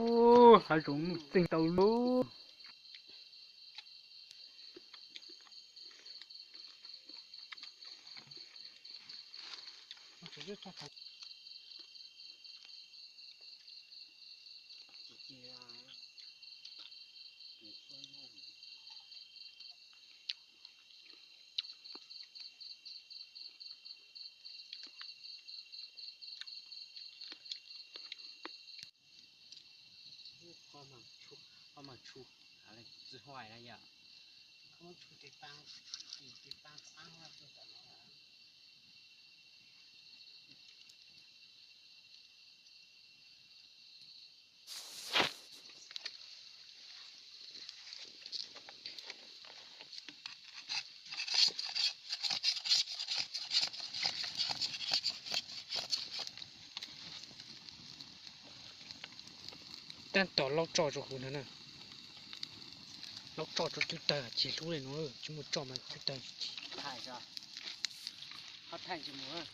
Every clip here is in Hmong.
Ub, hav zoov mus txeeg tau lub. Ho mas tshu, ho mas tshu, txiv huai na yom. Ho tshu tes pab, tes pab pab tuaj tom no. Tab tom laub tso rau kuv ntag na. Laub tso rau cub tawg ces hlub li no, tsis muaj tso mas cub tawg. Ho thaij tsis mus.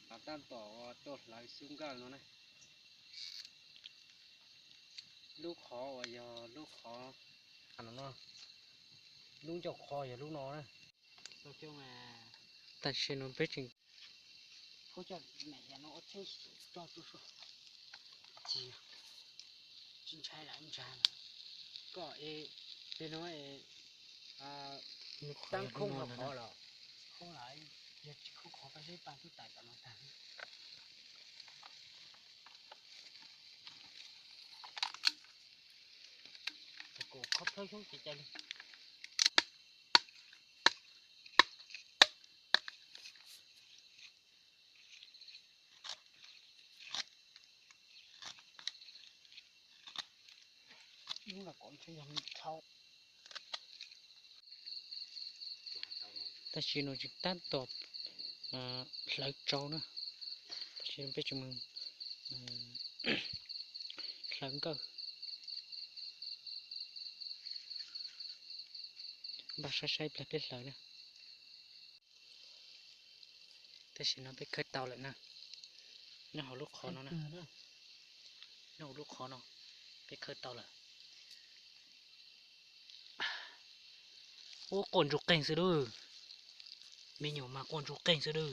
Tab tom ua tuaj hlawv xub nkawj no na. Lub qhov uas yog lub qhov no, lub ncauj qhov yog lub no na. Tam sim no peb tseem tsis ntshai lawm ntshai. Koj es, peb no es, tab khoob qhov los, khoob los, yog tsis khoob qhov koj seb paj twb tais tom no tag. Kuv qhov plhaub xyoob tsis cai li. Tab sis no tseem tab tom hlawv tsau na, tab sis peb tseem mus hlawv nkawj, npaj saib saib ib pliag peb hlawv na. Tam sim no peb khawb tau lawm na, nyob hauv lub qhov no na, nyob hauv lub qhov no peb khawb tau lawm. Ub, quaj ntsuj qeej xwb dub, me nyuam mas quaj ntsuj qeej xwb dub.